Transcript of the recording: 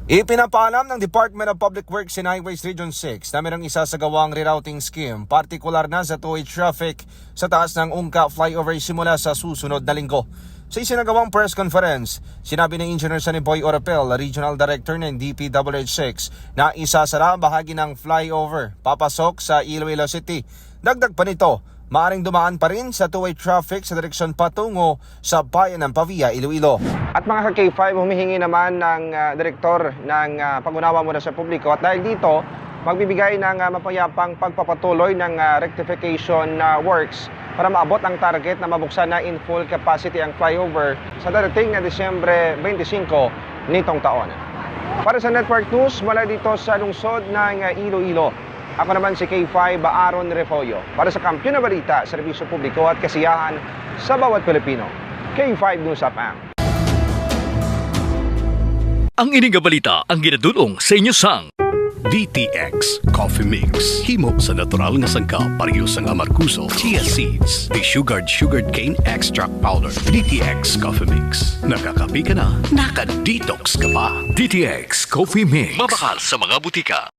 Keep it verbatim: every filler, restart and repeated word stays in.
Ipinapaalam ng Department of Public Works and Highways Region six na merong isasagawang rerouting scheme, partikular na sa two-way traffic sa Taas ng Ungka Flyover simula sa susunod na linggo. Sa isinagawang press conference, sinabi ni Engineer Sunny Boy Orapel, Regional Director ng D P W H six, na isasara ang bahagi ng flyover papasok sa Iloilo City. Dagdag pa nito, maaring dumaan pa rin sa two-way traffic sa direksyon patungo sa bayan ng Pavia, Iloilo. At mga ka-K five, humihingi naman ng, ah, direktor ng, ah, pag-unawa muna sa publiko, at dahil dito, magbibigay ng, ah, mapayapang pagpapatuloy ng, ah, rectification, ah, works para maabot ang target na mabuksan na in full capacity ang flyover sa darating na Disyembre twenty-five nitong taon. Para sa Network News, mula dito sa lungsod ng, ah, Iloilo, ako naman si K five Aaron Refollo para sa Kampiyon na Balita, Serbisyo Publiko at Kasiyahan sa Bawat Pilipino. K five News F M. Ang ini nga balita ang ginadul-ong sa inyo sang D T X Coffee Mix. Himo sa natural nga sangkap, pareho sang amargoso, chia seeds, desugared sugarcane extract powder. D T X Coffee Mix. Nakakape ka na, naka-detox ka pa. D T X Coffee Mix. Mabakal sa mga butika.